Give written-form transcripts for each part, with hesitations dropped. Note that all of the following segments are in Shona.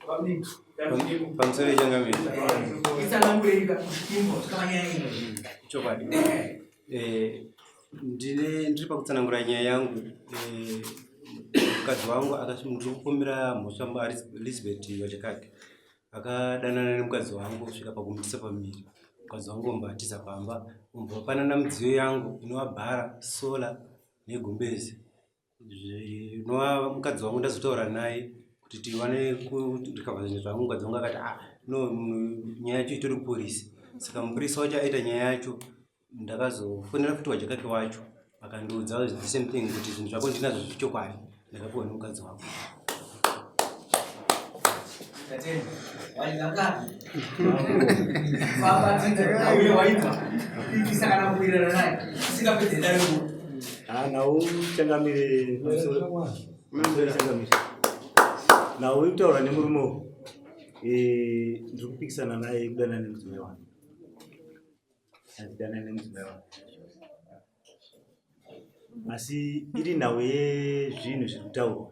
Pamusoro yechangamire. Chokwadi. Eh, ndine ndiri pakutsanangura nyaya yangu eh, mukadzi wangu ndiri kupomera mhosva Elizabeth Wachakake akadanana nemukadzi wangu kusvika pakumutisa pamiri mukadzi wangu omba atiza pamba omba wapanana midziyo yangu inova bhara sola negumbezi Zvinova mukadzi wangu ndazotaura naye kuti tiwane kurecover zvinhu zvangu mukadzi wangu akati ah no nyaya yacho itori kuporisi saka mupurisa wacho aita nyaya yacho ndakazofonera futi wajakake wacho akandiudza the same thing kuti zvinhu zvako ndinazvo zvechokwadi ndakapiwa nemukadzi wangu. Nhau changamire nhau ikutaura nemurume uyu eh, ndiri kupikisana naye kudanana nemudzimai wangu andidanana nemudzimai wangu asi iri nhau yezvinhu zviri kutaurwa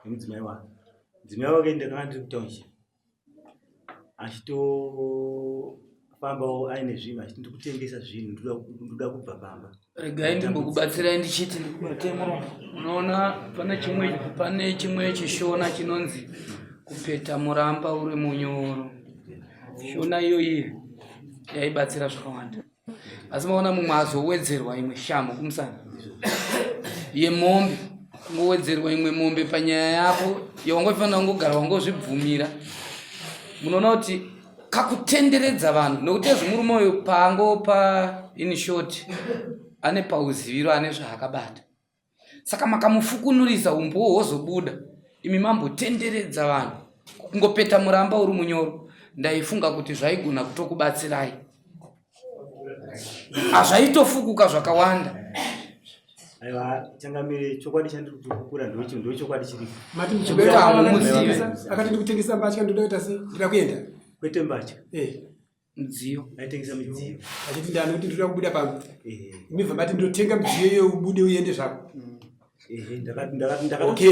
nemudzimai wake mudzimai wake ndakanga ndiri kutownship achitofambawo aine zvinhu achiti ndikutengesa zvinhu ndoda kubva pamba regai ndimbokubatsirai ndichiti ndikubate muromo unoona pane chimwe pane chimwe chishona chinonzi kupeta muramba uri munyoro shona iyoyi yaibatsira zvakawanda asi maona mumwe azowedzerwa imwe shamhu kumusana yemombe kungowedzerwa imwe mombe panyaya yako yawangofanira kungogara wangozvibvumira munoona kuti kakutenderedza vanhu nokuti ezvi murume uyu paangopa in short ane pauziviro ane zvaakabata saka makamufukunurisa umbowo hwozobuda imi mambotenderedza vanhu kungopeta muramba uri munyoro ndaifunga kuti zvaigona kutokubatsirai hazvaitofukuka zvakawanda aiwa changamire chokwadi chandiri kukura ndochokwadi chiripo akati ndikutengesa mbatya ndoda kuita sei ndoda kuenda kwete mbatya eh. midziyo aitengesa midziyo achiti ndani kuti ndoda kubuda pano imibva mati ndotenga midziyo iyo ubude uende zvako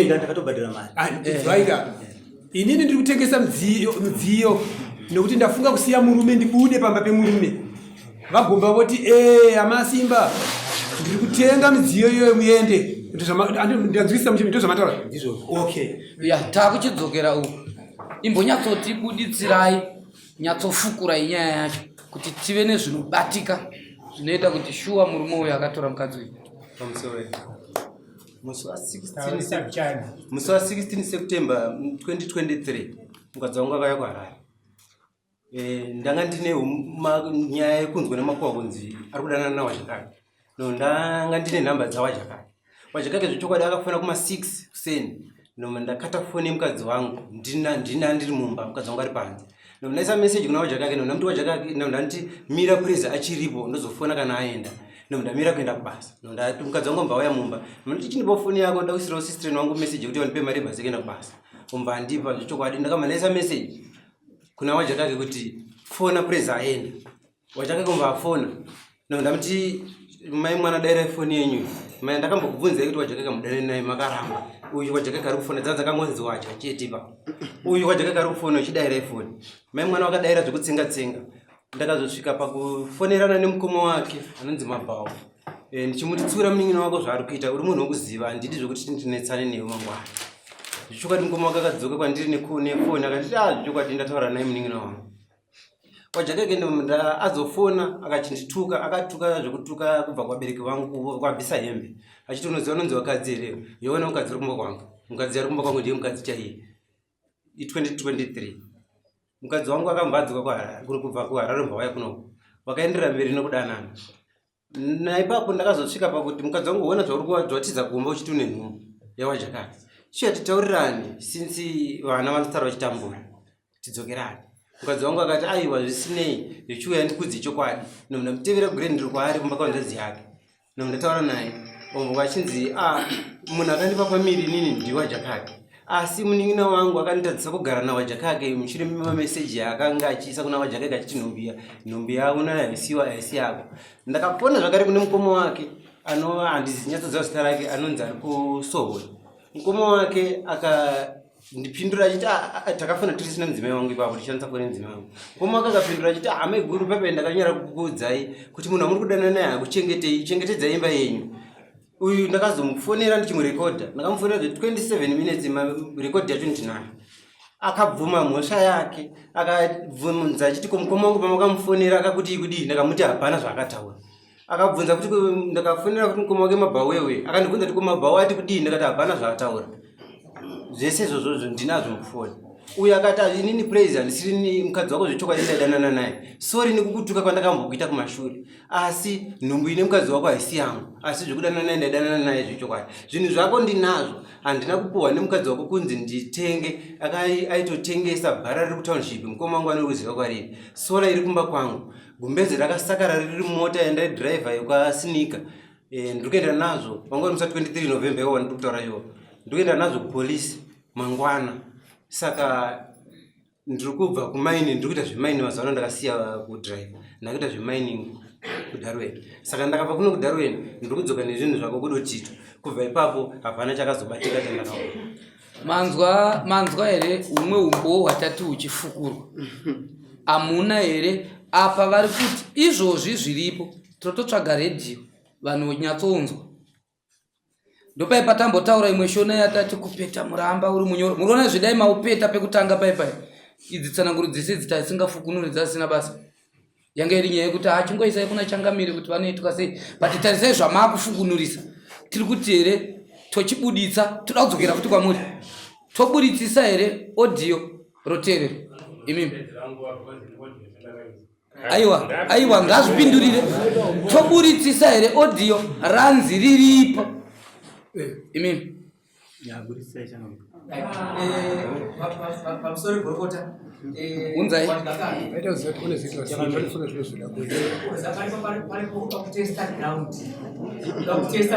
ndakatobhadhara mari ah, inini ndiri kutengesa midziyo midziyo nekuti ndafunga kusiya murume ndibude pamba pemurume vagomba voti ee amasimba ndiri kutenga midziyo iyoyo muende ndanzwisisa muchimi ndozvamataura okay ya takuchidzokera uku imbonyatsotibuditsirai Nyatsofukurai nyaya yacho kuti tive nezvinobatika zvinoita kuti shuwa murume uyu akatora mukadzi uyu. Pamusoro musi wa 16 September 2023 mukadzi wangu akauya kuHarare. Eh, ndanga ndine nyaya yekunzwa nemakuhwa kunzi ari kudanana naWazhakari. No, ndanga ndine nhamba dzaWazhakari. Wazhakari zvechokwadi akafona kuma 6 kuseni. No, ndakata foni yemukadzi wangu ndina ndina ndiri mumba mukadzi wangu ari panze. No, ndaisa message kuna Wazhakari no, ndamuti Wazhakari no, ndanditi mira praise achiripo ndozofona kana aenda. No, ndamira kuenda kubasa. No, ndati mukadzi wangu mbauya mumba. Ndati chindipa foni yako ndakuisirawo sister wangu message yekuti wandipe mari yebhasi kuenda kubasa. Umva andipa zvechokwadi ndakamba ndaisa message kuna Wazhakari kuti fona praise aenda. Wachake kumva afona. No ndamuti mai mwana daira foni yenyu. Mai ndakambokubvunzai kuti wajake kamudane naye makaramba. Uyu wajake kari kufona dzanza kangonzi wacha chete pa. Uyu wajake kari kufona uchidaira foni. Mai mwana wakadaira zvekutsenga tsenga. Ndakazosvika pakufonerana nemukoma wake anonzi Mabhawu. Eh, ndichimuti tsiura munin'ina wako zvaari kuita uri munhu wekuziva handidi zvekuti tinetsane newe mangwana. Zvechokwadi mukoma wake akadzoka kwandiri nefoni akanditi ah zvechokwadi ndataura naye munin'ina wangu. Wajakeke nda azofona akachindituka akatuka zvekutuka kubva kuvabereki vangu kwabvisa hembe achiti unoziva unonzi vakadzi here yoona mukadzi uri kumba kwangu mukadzi ari kumba kwangu ndiye mukadzi chaiye i2023 mukadzi wangu akambva adzoka kuharare kubva kuharare mbva waya kunoku vakaenderera mberi nekudanana naipapo ndakazosvika pakuti mukadzi wangu uona zvauri kuwadzwatidza kumba uchiti une nhumbu yawajakati chiya titaurirane since vana vanosara vachitambura tidzokerane mukadzi wangu akati aiwa zvisinei zvichiuya ndikudze chokwadi no ndamutevera gure ndiri kwaari kumba kwanzvadzi yake no ndataura naye ombo vachinzi a ah, munhu akandipa famiri inini ndiwajakati asi munin'ina wangu akanditadzisa kugara nawajakake mushure memameseji akanga achiisa kuna wajakake achiti nhumbi nhumbi yavo nahaisiwa haisi yako ndakapona zvakare kune mukoma wake anova handizi nyatsoziva zita rake anonzi ari kusohwe mukoma wake aka Ndipindura achiti ah, ah, takafona tiri sina mudzimai wangu ipapo tichishandisa foni yemudzimai wangu. Mukoma wake akapindura achiti ah, amai guru pepe ndakanyara kukuudzai kuti munhu amuri kudanana naye hakuchengetei chengetedzai imba yenyu. Uyu ndakazomufonera ndichimurekodha ndakamufonera 27 minutes rekodhi yacho ndinayo. Akabvuma mhosva yake akabvunza achiti ko mukoma wangu pamakamufonera akakuti kudii ndakamuti hapana zvaakataura. Akabvunza kuti ndakafonera kuti mukoma wake mabhawewe akandibvunza kuti ko mabhawe ati kudii ndakati hapana zvaataura. Zvese izvozvozvo ndinazvo mufoni. Uyu akati inini Praise handisiri mukadzi wako zvechokwadi ndaidanana naye. Sorry nekukutuka kwandakambokuita kumashure. Asi nhumbu ine mukadzi wako haisi yangu. Asi zvekudanana naye ndaidanana naye zvechokwadi. Zvinhu zvako ndinazvo. Handina kupuhwa nemukadzi wako kunzi nditenge. Aitotengesa bhara riri kutownship. Mukoma wangu anoruziva kwariri. Sola iri kumba kwangu. Gumbeze rakasakara riri mota yandaidriver yekwaSinika. Eh, ndiri kuenda nazvo wanga uri musa 23 November iwo wandiri kutaura iwo. Ndiri kuenda nazvo kupolice mangwana. Saka ndiri kubva kumaini ndiri kuita zvemaini mazuva ano ndakasiya kudrive ndakuita zvemining kudarwen saka ndakabva kuno kudarwen ndiri kudzoka nezvinhu zvako kudotito kubva ipapo hapana chakazobatika chandakaona. Manzwa manzwa here humwe umbowo hwatati huchifukurwa hamuna here apa vari kuti izvozvi zviripo tinototsvaga redhiyo vanhu vonyatsonzwa ndopai patambotaura imwe shona yatati kupeta muramba uri munyoro muriona zvidai maupeta pekutanga pai pai idzi tsananguro dzese idzi tasingafukunuri dzasina basa yanga iri nyaya yekuti hachingoisai kuna changamire kuti vanoitwa sei but tarisai zvamaakufukunurisa tiri kuti here tochibuditsa toda kudzokera futi kwamuri toburitsisa here audio roteerero imimi aiwa aiwa ngazvipindurire toburitsisa here audio ranzi riripo imimi pamusoro gorokota unzai pakutesta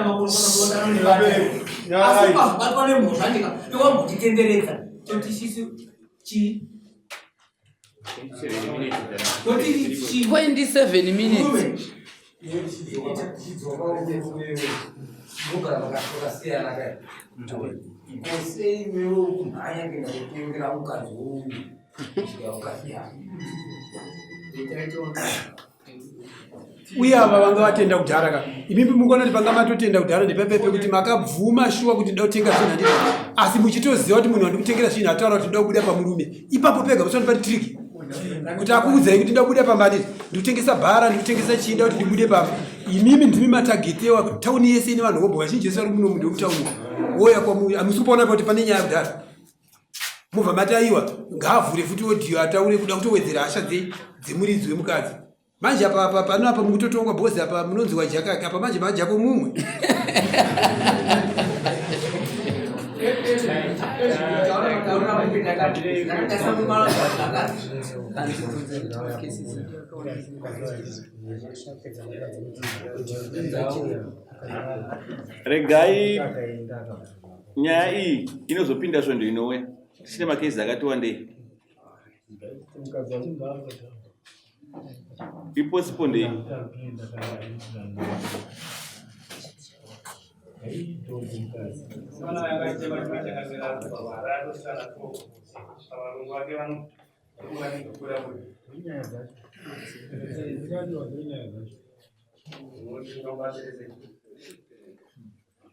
makorokota asi ukabatwa nemhosva ndika iwambotitenderedza toti isisu chii 27 minutes Uye ava vanga vatenda kudhara ka imimi mukuona kuti panga matotenda kudhara ndepepe pekuti makabvuma shuwa kuti ndoda kutenga zvinhu handiti asi muchitoziva kuti munhu wandikutengera zvinhu ataura kuti ndoda kubuda pamurume ipapo pega musati pari trick kuti akuudzai kuti ndoda kubuda pamba handiti ndikutengesa bhara ndikutengesa chii ndoda kuti ndibude pamba imimi ndimi matagetewa tauni yese ine vanhu vobho vazhinji vese vari muno munhu wemutauni woya kwamuri hamusi kupaona kuti pane nyaya kudhara mobva mati aiwa ngaavhure futi audio ataure kuda kutowedzera hasha dzemuridzi wemukadzi manje apa apa pano apa mukutotongwa bhozi apa munonzi wajakake apa manje majako mumwe Regai nyaya iyi inozopinda svondo inouya tichine makezi akati wandei iposipondei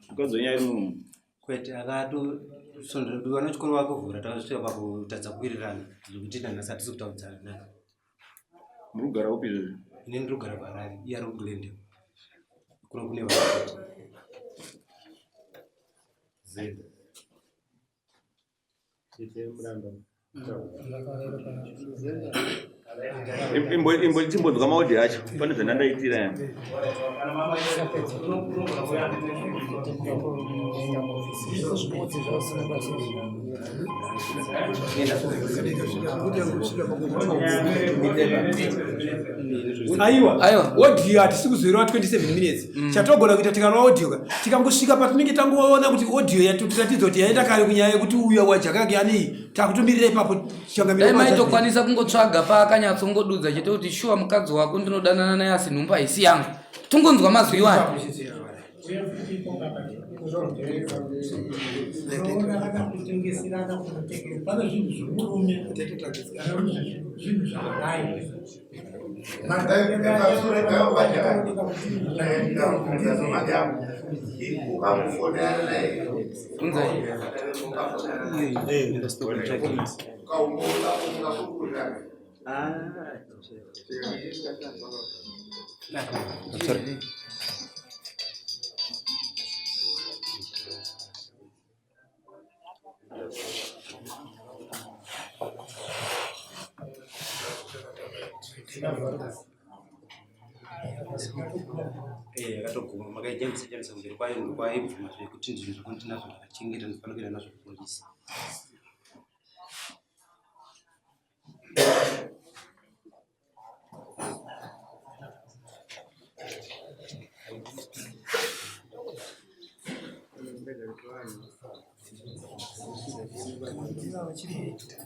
Mukadzi wenyu ari muno. Kwete akatosondera vana chikoro vakuvhura takasvika pakutadza kuwirirana zvekuti nanhasi hatisi kutaudzana naye. Muri kugara upi izvozvi? Ini ndiri kugara kuHarare, iye ari kuGlendale. Kuno kune vanhu. Zero. Imbotimbonzwa maodhi acho pane zvandandaitira ya Aiwa, aiwa, audio hatisi kuzoirova 27 minutes. Chatogona kuita tikarova audio ka tikangosvika patinenge tangoona kuti audio yatotiratidza kuti yaenda kare kunyaya yekuti uya wajakake anei takutomirira ipapo dai maitokwanisa kungotsvaga paakanyatsongodudza chete kuti shuwa mukadzi wako ndinodanana naye asi nhumbu haisi yangu tongonzwa mazwi iwayo. Unoona kana kutengeserana kunotengesa pane zvinhu zvemurume kana zvinhu zvaamai. Yakatoguma makaijambisa jambisa kumberi kwayo ndokwaibvuma zvekuti zvinhu zvekuti ndinazvo ndakachengeta ndinofanira kuenda nazvo kupolisi.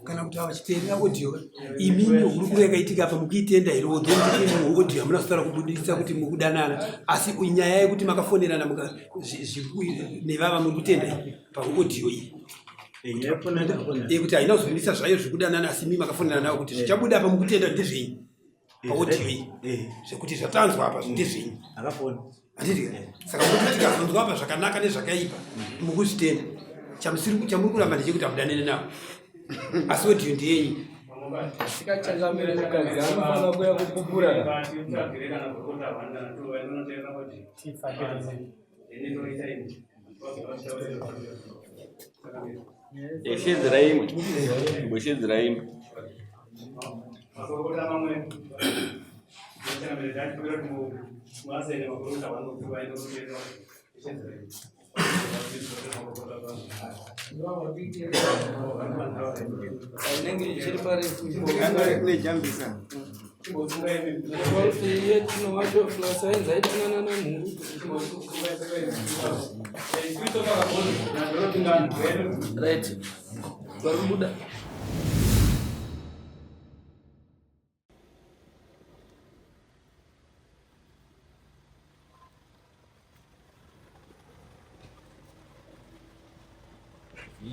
Kana kuti vachiteerera audio imimi hurukuro yakaitika apa mukuitenda here although muchiti audio hamuna kuzotara kubudisa kuti mukudanana asi nyaya yekuti makafonerana nevava muri kutenda iyi paaudio iyi yekuti haina kuzobudisa zvayo zvekudanana asi imi makafonerana navo kuti zvichabuda apa mukutenda ndezvenyu paaudio iyi zvekuti zvatanzwa apa ndezvenyu handiti saka mukuti tikazonzwa apa zvakanaka nezvakaipa mukuzvitenda chamuri kuramba ndechekuti hamudanene navo asi audio ndeyenyu. Sikachangamire mukadzi anofanira kuya kupupura. Shedzera imwe. Shedzera imwe. Inenge ichiri parefu. Iye tinovacho plus ainzi aitinana namhuru. Right. Vari kubuda.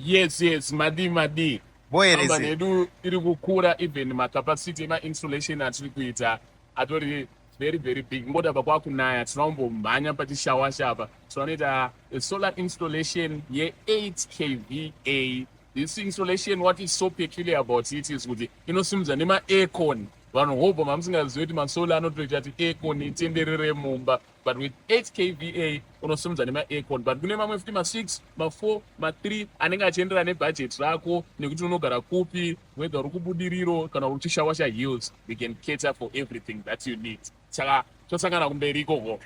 Yes, yes, madii madii. Kambani yedu iri kukura, even macapacity emainsulation atiri kuita atori very very big. Ngoda apa kwakunaya, tinombomhanya pachishawasha apa, tinoita solar installation ye8 kva. This installation, what is so peculiar about it is kuti inosimudza nema-aircon. Vanhu hobho mamusingazivi kuti masolar anotoita kuti aircon itenderere mumba, but with 8 kva unosimudza nema-aircon. But kune mamwe futi ma6, ma4, ma3 anenge achienderana nebudget rako nekuti unogara kupi, whether uri kuBudiriro kana uri kuChishawasha Hills, we can cater for everything that you need. Saka tosangana kumberi ikoko.